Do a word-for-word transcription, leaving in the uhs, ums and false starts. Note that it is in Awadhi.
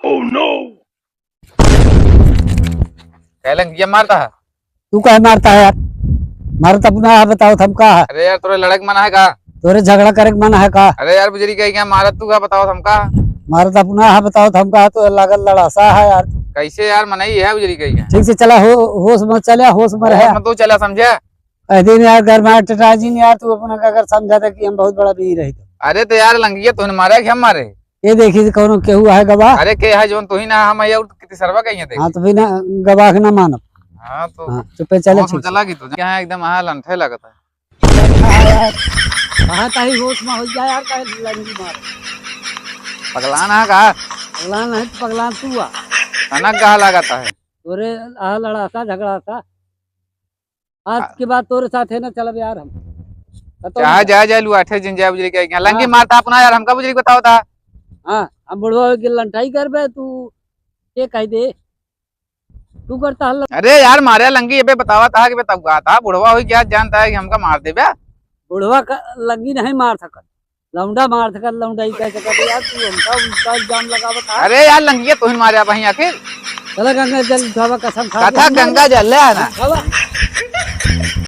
Oh no! कहलन, ये मारता है। तू काहे मारता है यार? मारत अपना है, बताओ थम का है? अरे यार, तोरे लड़े के मन है का? तोरे झगड़ा करे के मन है का? अरे यार, बुजरी कही क्या मारत तू का, बताओ थम का? मारत अपना है, बताओ थम का? तो लागल लड़ासा है यार। कैसे यार, मनई है बुजरी कही क्या? ठीक से चला, हो-, होश में चला, होश में होश रहे। में तू चला, समझे? कह दिन यार, घर में टटा जी ने यार, तू अपना का अगर समझा था कि हम बहुत बड़ा वीर है तो। अरे तो यार, लंगिया तोहने मारे कि हम मारे? ये देखी, कौनो केहू है गवाह? अरे के है, जौन तू ही ना, हम है और कितनी सरवा कहीं है, देख। हाँ, तो फिर ना, गवाह के ना मानब। हाँ, तो हाँ, चुप्पे चले, होश में ठीक से। चला कि तू, यहाँ एकदम, हाँ, लंठे लगता है। कहाँ ताही होश में हो जाए यार, काहे लंगी मार? पगलान है का? पगलान है तो पगलान तू आ। कनक कहा लागता है? तोरे आ लड़ासा, झगड़ासा। आज आ- के बाद तोरे साथ है ना चलब यार हम। खत्म चाहे हो। जाए, जाए लुआठे जिन जाए बुजरी के यहाँ। लंगी हाँ। मारता अपना यार, हमका बुजरी बताओ था। हाँ, हम बुढ़वा के लंठाई करबे, तू के कह दे? तू करता हल्ला। अरे यार, मारे लंगी, ये बे बतावा था कि बे तब कहा था, बुढ़वा हो गया, जानता है कि हमका मार देबे। बुढ़वा का लंगी नहीं मार सकत, लौंडा मार सकत, लौंडा ही कह सकत है यार, तू हमका उल्टा इल्जाम लगावत है। अरे यार, लंगिया तोहिन मारे अब ही आखिर। चला गंगा जल उठावा, कसम खा कथा के। गंगा जल ले आना। खावा।